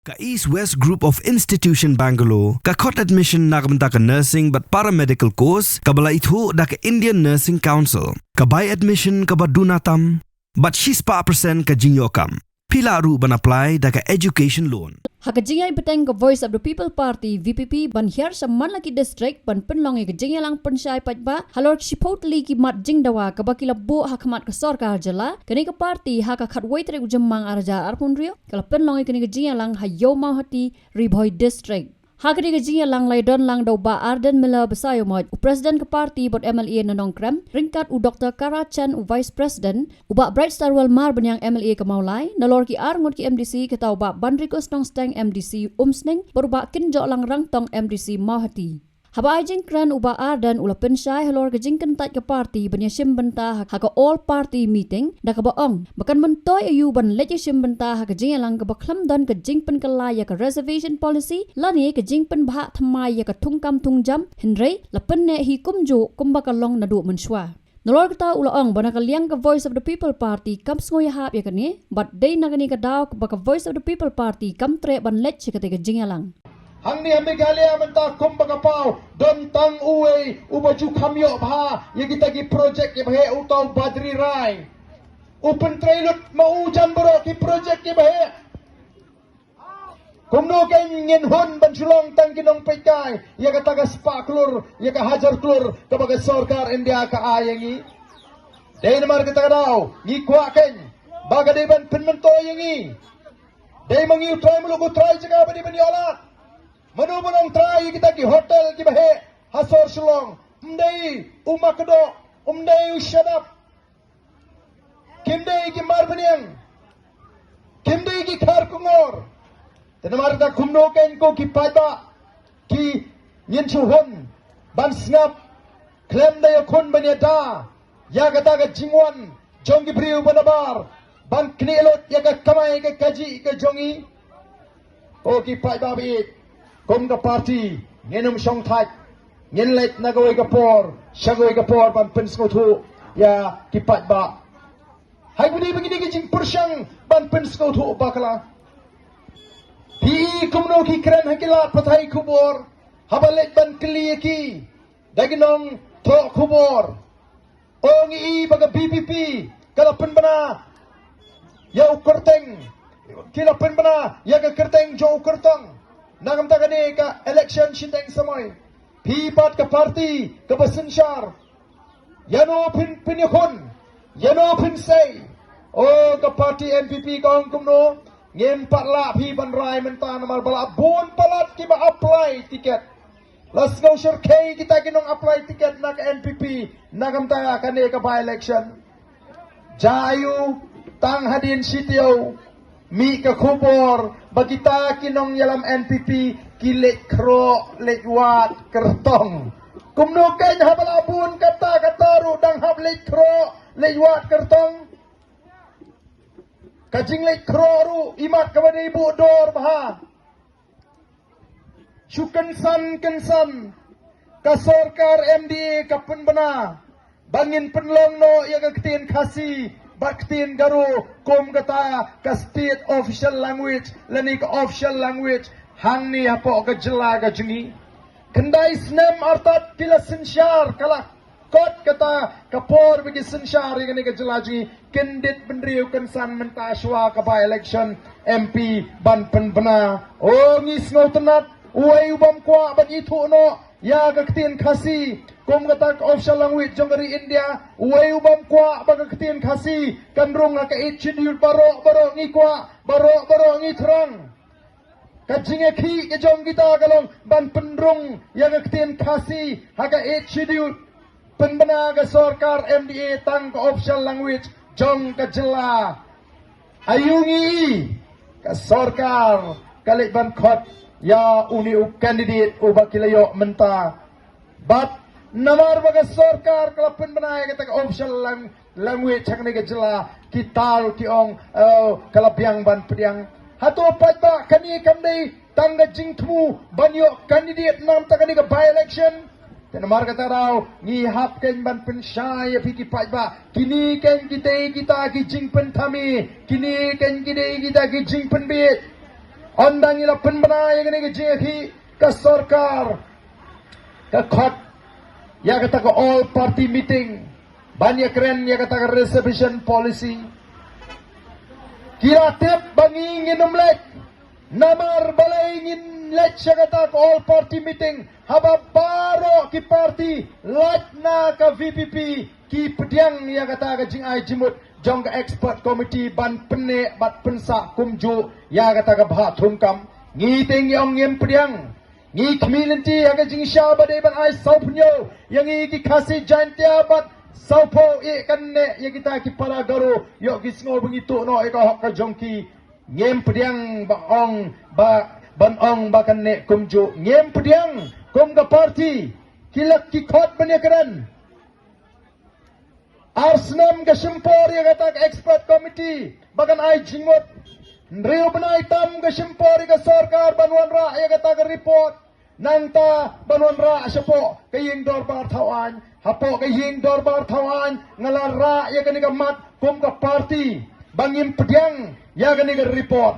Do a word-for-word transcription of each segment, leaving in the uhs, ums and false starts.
Ka East West Group of Institution Bangalore ka khot admission na ka bynta ka nursing bad paramedical course kaba la ithuh da ka Indian Nursing Council. Ka bai admission kaba duna tam bad shispah percent ka jingïoh kam. Phi lah ruh ban apply da ka education loan. Ha ka jingïaid bteng ka Voice of the People Party, V P P, ban hiar sha man la ki district ban pynlong ïa ka jingïalang pynshai paidbah halor ki shiphew tylli ki mat jingdawa kaba ki la buh ha khmat ka sorkar jylla, kane ka party ha ka khatwei tarik u Jymmang ar hajar arphew hynriew ka la pynlong ïa kane ka jingïalang ha Ïew Mawhati, Ri Bhoi District. Ha kane ka jingïalang la ïadon lang da u Bah Ardent Miller Basaiawmoit, u President ka party bad M L A na Nongkrem, ryngkat u Doctor Kara Chen, u Vice President, u Bah Brightstarwell Marbaniang, M L A ka Mawlai, nalor ki ar ngut ki M D C, kata u Bah Banrikos Nongsteng, M D C Umsning, bad u Bah Kynjohlang Rangtong, M D C Mawhati. Haba ai jingkren, u Bah Ardent u la pynshai halor ka jingkyntait ka party ban ïashim bynta ha, ha ka all party meeting, da kaba ong ba kan myntoi aïu ban leit ïashim bynta ha ka jingïalang kaba khlem don ka jingpynkylla ïa ka reservation policy lane ka jingpynbha thymmai ïa ka thungkam thungjam, hynrei la pynneh hi kumjuh kumba ka long naduh mynshuwa. Nalor kata u la ong ba na ka liang ka Voice of the People Party kam sngew ïahap ïa kane, bad dei na kane ka daw ba ka Voice of the People Party kam treh ban leit sha kata ka jingïalang. Hangne ha Meghalaya mynta kumba ka paw, don tang uwei uba ju kham ïoh bha ïa kita ki project kiba heh, uta u Badri Rai. U pyntrei lut ma u jan baroh ki project kiba heh. Kumno kein ngin hun ban shu long tang ki nongpeitkai ïa kata ka spah klur, ïa ka hajar klur kaba ka sorkar India ka ai ïa ngi? Dei namar kata ka daw ngi kwah kein ba ka dei ban pynmyntoi ïa ngi. Dei ma ngi u trai muluk, u trai jaka ba dei ban ïoh lad. Mano ba nang trai ïa kita ki hotel kiba heh ha sor Shillong? Ym dei u Makdoh, ym dei u Shadap. Kim dei ki Marbaniang, kim dei ki Kharkongor. Te namar kata kumno kein ko ki paidbah, ki ngin shu hun ban sngap khlem da ïakhun ban ïada ïa kata ka jingwan jong ki briew ba nabar ban knieh lut ïa ka kamai ka kajih ka jong ngi? Ko ki paidbah ba ïeit, kum ka party ngin ym shong thait, ngin leit na kawei ka por sha kawei ka por ban pynsngewthuh ïa ki paidbah. Hai kine ba kine ki jingpyrshang ban pynsngewthuh bakla. Phi i kumno ki kren ha ki lad pathai khubor haba leit ban kylli ïa ki da ki nongthoh khubor. Ong i ba ka V P P ka la pynbna ïa u kyrteng, ki la pynbna ïa ka kyrteng jong u kyrtong na ka bynta kane ka election shiteng samoi. Phi pat ka party kaba synshar, ïano phin pynïakhun, ïano phin sei? O ka party N P P ka ong kumno? Ngim pat lah phi ban rai mynta namar ba la bun palat kiba apply ticket. La sngew shyrkhei kita ki nong apply ticket na ka N P P na ka bynta kane ka by election. Jaiu, tang hadien shi taïew mih ka khubor ba kita ki nongïalam N P P ki leit khroh leit wad kyrtong. Kumno kein haba la bun kata kata ruh dang hap leit khroh leit wad kyrtong? Ka jingleit khroh ruh imat kaba dei buh dor bha. Shu kynsan kynsan ka sorkar M D A ka pynbna ba ngin pynlong noh ïa ka ktien Khasi bad ktien Garo kum kata ka state official language lane ka official language hangne hapoh ka jylla ka jong ngi. Khyndai snem artat ki la synshar, ka la kot kata ka por ba ki synshar ïa kane ka jylla jong ngi, kyndit bynriew kynsan mynta shuwa ka by election M P ban pynbna. O ngi sngewtynnat, uei u bym kwah ban ithuh noh ïa ka ktien Khasi kum kata ka official language jong ka ri India? Uei u bym kwah ba ka ktien Khasi kan rung ha ka Eighth Schedule? Baroh baroh ngi kwah, baroh baroh ngi thrang. Ka jingïakhih ka jong kita ka long ban pynrung ïa ka ktien Khasi ha ka Eighth Schedule. Pynbna ka sorkar M D A tang ka official language jong ka jylla. Aïu ngi i ka sorkar ka leit ban khot ïa une u candidate uba ki la ïoh mynta? Bad namar ba ka sorkar ka la pynbna ïa kata ka official lang-, language ha kane ka jylla, ki taw ki ong, eh, ka la biang ban pdiang. Hato paidbah kane kam dei tang ka jingthmu ban ïoh candidate na ka bynta kane ka by election? Te namar kata ka daw ngi hap kein ban pynshai ïa phi ki paidbah. Kine kein ki dei kita ki jingpynthame, kine kein ki dei kita ki jingpynbieit. Ynda ngi la pynbna ïa kane ka jingïakhih, ka sorkar ka khot ïa kata ka all party meeting ban ïakren ïa kata ka reservation policy. Ki la tip ba ngi ngin ym leit. Namar balei ngin leit sha kata ka all party meeting, haba baroh ki party lait na ka V P P ki pdiang ïa kata ka jingai jingmut jong ka expert committee ban pynneh bad pynsah kumjuh ïa kata ka bhah thungkam. Ngi te ngi ong ngim pdiang. Ngi khmih lynti ha ka jingshisha ba dei ban ai sawphew ïa ngi ki Khasi Jaintia bad sawphew ïa kane ïa kita ki para Garo, ïoh ki sngew ba ngi tuh noh ïa ka hok ka jong ki. Ngim pdiang ba ong ba ban ong ba kane kumjuh. Ngim pdiang kum ka party. Ki la ki khot ban ïakren. Ar snem ka shim por ïa kata ka expert committee ba kan ai jingmut. Hynriew bnai tam ka shim por ïa ka sorkar ban wanrah ïa kata ka report. Nangta ban wanrah shapoh ka ïing dorbar thaw aiñ. Hapoh ka ïing dorbar thaw aiñ nga la rah ïa kane ka mat kum ka party ba ngim pdiang ïa kane ka report.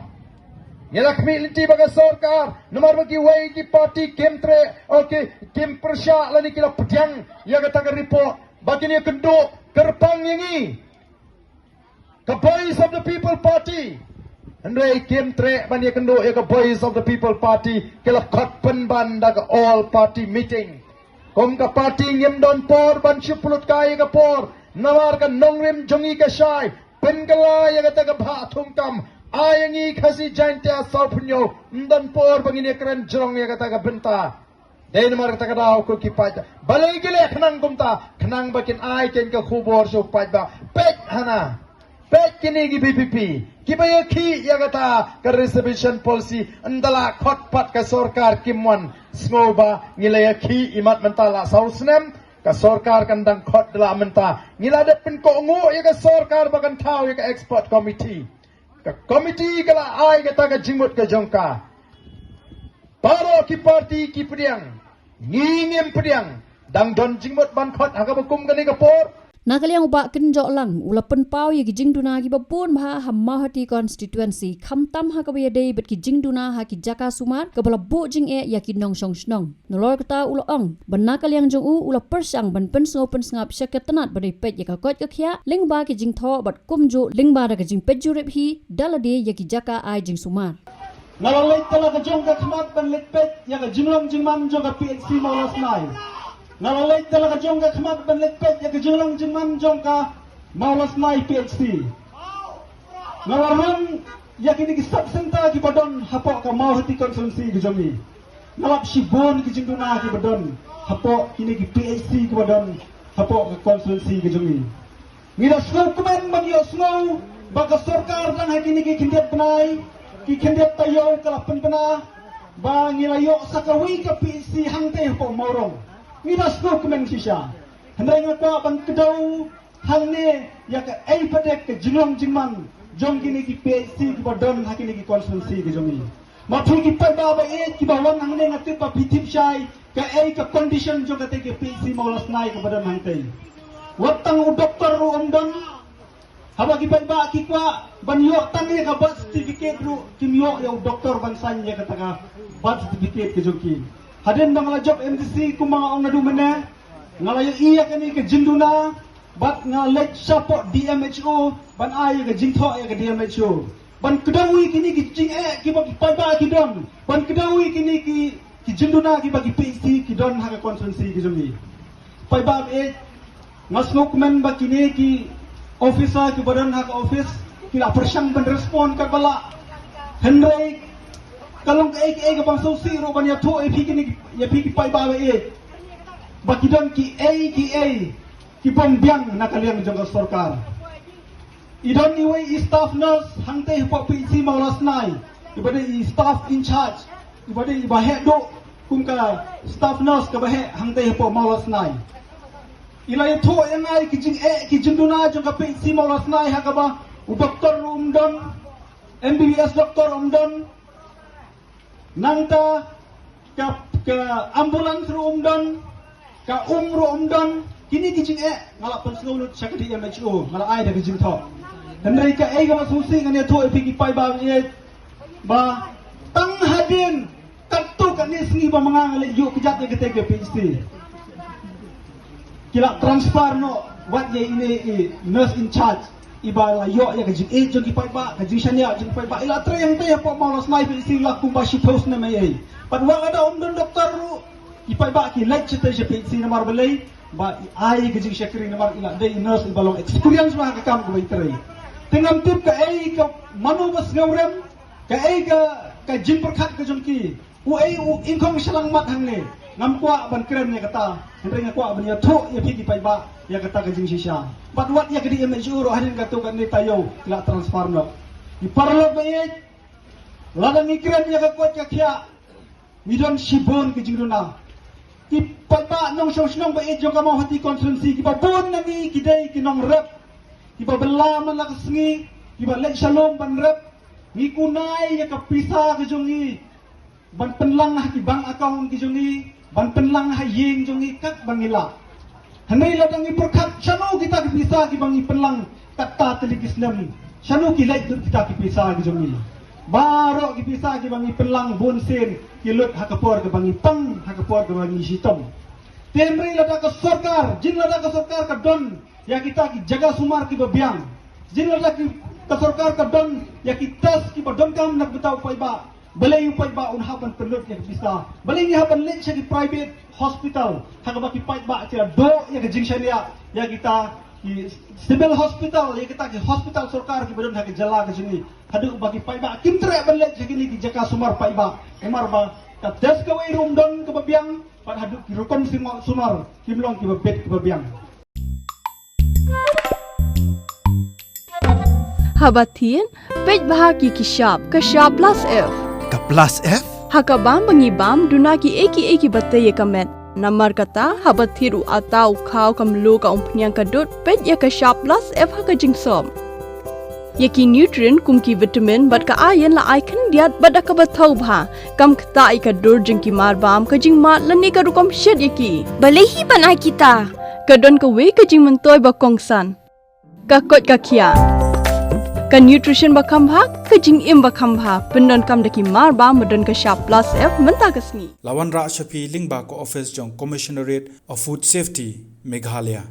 Ngi la khmih lynti ba ka sorkar, namar ba kiwei ki party kim treh, okay, kim pyrshah lane ki la pdiang ïa kata ka report ba kin ïakynduh kyrpang ïa ngi, ka Voice of the People Party. Hynrei kim treh ban ïakynduh ïa ka Voice of the People Party, ki la khot pynban da ka all party meeting. Kum ka party ngim don por ban shu pynlut kai ïa ka por, namar ka nongrim jong ngi ka shai. Pynkylla ïa kata ka bhah thungkam. Ai ïa ngi Khasi Jaintia sawphew, ym don por ba ngin ïakren jrong ïa kata ka bynta. Dei namar kata ka daw ko ki paidbah. Balei ki leh khnang kumta? Khnang ba kin ai ken ka khubor sha u paidbah. Peit hana. Peit kine ki V P P kiba ïakhih ïa kata ka reservation policy, ynda la khot pat ka sorkar kim wan. Sngewbha ngi la ïakhih imat mynta la saw snem, ka sorkar kan dang khot da la mynta. Ngi la dep pynkohnguh ïa ka sorkar ba kan thaw ïa ka expert committee. Ka committee ka la ai kata ka jingmut ka jong ka. Baroh ki party ki pdiang, ngi ngim pdiang, dang don jingmut ban khot ha kaba kum kane ka por. Na ka liang u Bah Kynjoh Lang u la pynpaw ïa ki jingduna kiba bun bha ha Mawhati constituency, khamtam ha kaba ïadei bad ki jingduna ha ki jaka sumar kaba la buh jingeh ïa ki nongshong shnong. Nalor kata u la ong ba na ka liang jong u u la pyrshang ban pynsngew pynsngap sha ka tnat ba dei peit ïa ka koit ka khiah lyngba ki jingthoh bad kumjuh lyngba da ka jingpeit jurip hi da lade ïa ki jaka ai jingsumar. Nga la leit da la ka jong ka khmat ban leit peit ïa ka jinglong jingman jong ka P H C Mawlasnai. Nga la leit da la ka jong ka khmat ban leit peit ïa ka jinglong jingman jong ka Mawlasnai P H C. Nga la rung ïa kine ki sub center kiba don hapoh ka Mawhati constituency ka jong ngi. Nga lap shibun ki jingduna kiba don hapoh kine ki P H C kiba don hapoh ka constituency ka jong ngi. Ngi da sngewkmen ban ïohsngew ba ka sorkar dang ha kine ki khyndiat bnai, ki khyndiat taïew ka la pynbna ba ngi la ïoh sa kawei ka P H C hangtei hapoh Mawrong. Ngi da sngewkmen shisha. Hynrei nga kwah ban kdew hangne ïa kaei pat ka jinglong jingman jong kine ki P H C kiba don ha kine ki constituency ka jong ngi. Ma phi ki paidbah ba ïeit kiba wan hangne, nga tip ba phi tip shai kaei ka condition jong kata ka P H C Mawlasnai kaba don hangtei. Wat tang u doktor ruh ym don. Haba ki paidbah ki kwah ban ïoh tang ïa ka birth certificate ruh kim ïoh ïa u doktor ban sign ïa kata ka birth certificate ka jong ki. Hadien ba nga la jop M D C kumba nga ong naduh mynne, nga la ïohi ïa kane ka jingduna bad nga leit shapoh D M H O ban ai ïa ka jingthoh ïa ka D M H O ban kdew ïa kine ki jingeh kiba ki paidbah ki don, ban kdew ïa kine ki ki jingduna kiba ki P H C ki don ha ka constituency ka jong ngi. Paidbah, eh, nga sngewkmen ba kine ki officer kiba don ha ka office ki la pyrshang ban respond katba lah. Hynrei ka long kaei kaei kaba sngewsih ruh ban ïathuh ïa phi kine, ïa phi ki paidbah, eh, ba ki don kiei kiei ki bym biang na ka liang jong ka sorkar. I don iwei i staff nurse hangtei hapoh P H C Mawlasnai, iba dei i staff in charge, iba dei iba heh duh kum ka staff nurse kaba heh hangtei hapoh Mawlasnai. I la ïathuh ïa nga ïa ki jingeh ki jingduna jong ka P H C Mawlasnai ha kaba u doktor ruh um don, M B B S doktor um don, nangta ka, ka ambulance ruh um don, ka um ruh um don. Kine ki jingeh nga la pynsngewlut sha ka D M H O, nga la ai da ka jingthoh. Hynrei kaei kaba sngewsih ngan ïathuh ïa phi ki paidbah, ïa ba Sngi ba ma nga nga leit ïoh kjat ïa kata ka P H C. Ki la transfer noh wat ïa ine i nurse in charge iba la ïoh ïa ka jingïeit jong ki paidbah, ka jingshaniah jong ki paidbah, i la trei hangta hapoh Mawlasnai P H C la kumba shiphew snem ei ei. Bad wat lada ym don doktor ruh, ki paidbah ki leit shatei sha P H C namar balei, ba i ai ka jingshakri namar i la dei i nurse iba long experience bha ha ka kam kaba i trei. Te ngam tip kaei ka mano ba sngewrem, kaei ka, ka jingpyrkhat ka jong ki. Uei u ingkhong shyllangmat hangne. Ngam kwah ban kren ïa kata. Hynrei nga kwah ban ïathuh ïa phi ki paidbah ïa kata ka jingshisha. Bad wat ïa ka D M H O ruh hadien katto katne taïew ki la transfer noh. Ki paralok ba ïeit, lada ngi kren ïa ka koit ka khiah, ngi don shibun ki jingduna. Ki paidbah nongshong shnong ba ïeit jong ka Mawhati constituency, kiba bun na ngi ki dei ki nongrep, kiba bylla man la ka sngi, kiba leit sha lum ban rep. Ngi kunai ïa ka pisa ka jong ngi ban pynlang ha ki bank account ki jong ngi, ban pynlang ha ïing jong ngi katba ngi lah. Hynrei lada ngi pyrkhat shano kita ki pisa kiba ngi pynlang katta tylli ki snem, shano ki leit lut kita ki pisa ki jong ngi. Baroh ki pisa kiba ngi pynlang bun sien ki lut ha ka por kaba ngi pang, ha ka por kaba ngi shitom. Te hynrei lada ka sorkar, jin lada ka sorkar ka don ïa kita ki jaka sumar kiba biang, jin lada ki, ka sorkar ka don ïa ki test kiba donkam na ka bynta u paidbah, balei u paidbah un hap ban pynlut ïa ka pisa? Balei ngi hap ban leit sha ki private hospital ha kaba ki paidbah ki la duh ïa ka jingshaniah ïa kita ki civil hospital, ïa kita ki hospital sorkar kiba don ha ka jylla ka jong ngi, haduh ba ki paidbah kim treh ban leit sha kine ki jaka sumar paidbah? Namar ba ka test kawei ruh ym don kaba biang, bad haduh ki rukom sumar kim long kiba bit kiba biang. Haba thied, peit bha ki ki shap, ka shap plus F. Ka plus F? Ha ka bam ba ngi bam, duna ki ei ki ei kiba tei ïa ka met. Namar kata, haba thied u atta, u khaw, ka mluh, ka umphniang, ka dud, peit ïa ka shap plus F ha ka jingsop. Ïa ki nutrient kum ki vitamin bad ka iron la ai khyndiat bad da kaba thaw bha. Kam ktah ïa ka dur jong ki marbam, ka jingmad lane ka rukom shet ïa ki. Balei hi ban ai kita? Ka don kawei ka jingmyntoi ba kongsan. Ka koit ka khiah. Ka nutrition ba kham bha, ka jingim ba kham bha. Pyndonkam da ki marbam ba don ka shap plus F mynta ka sngi. La wanrah sha phi lyngba ka office jong Commissionerate of Food Safety, Meghalaya.